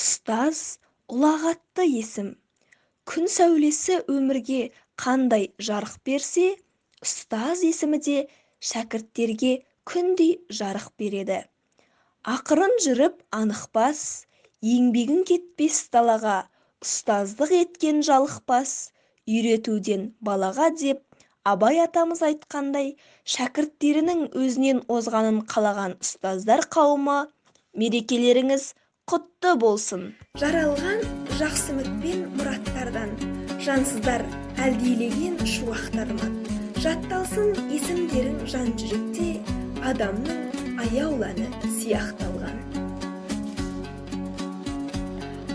Ұстаз – ұлағатты есім. Күн сәулесі өмірге қандай жарық берсе, ұстаз есімі де шәкірттерге күндей жарық береді. Ақырын жүріп анық бас, еңбегің кетпес далаға, ұстаздық еткен жалықпас, үйретуден балаға деп Абай атамыз айтқандай, шәкірттерінің өзінен озғанын қалаған ұстаздар қауымы, мерекелеріңіз құтты болсын! Жаралған жақсы үмітпен мұраттардан, жансыздар әлдилеген шуақты арман. Жатталсын есімдерің жан жүректе, адамның аяулы әні сияқталған.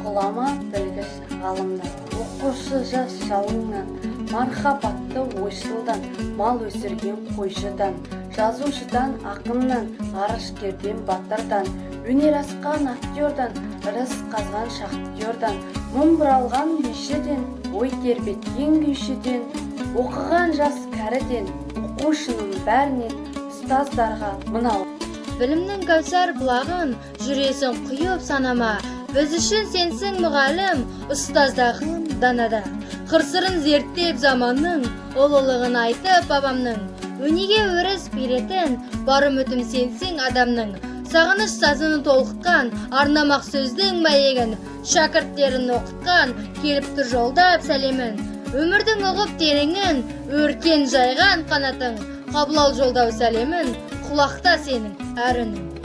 Ғұлама, білгіш ғалымнан, оқушы жас жалыннан, мархабатты ойшылдан, мал өсірген қойшыдан, жазушыдан, ақыннан, ғарышкерден, батырдан, өнер асқан актердан, ырыс қазған шахтердан, мың бұралған бишіден, ой тербеткен күйшіден, оқыған жас кәріден, оқушының бәрінен ұстаздарға мынау. Білімнің кәусар бұлағын жүресің құйып санама. Біз үшін сенсің мұғалім, ұстаз да, ғылым данада. Қыр сырын зерттеп заманның, ұлылығын айтып бабамның, өнеге өріс беретін бар үмітім сенсің адамның. Сағыныш сазын толқытқан, арнамақ сөздің мәйегін, шәкірттерін оқытқан, келіп тұр жолдап сәлемін. Өмірдің ұғып тереңін, өркен жайған қанатың, қабыл ал жолдау сәлемін, құлақта сенің әр үнің.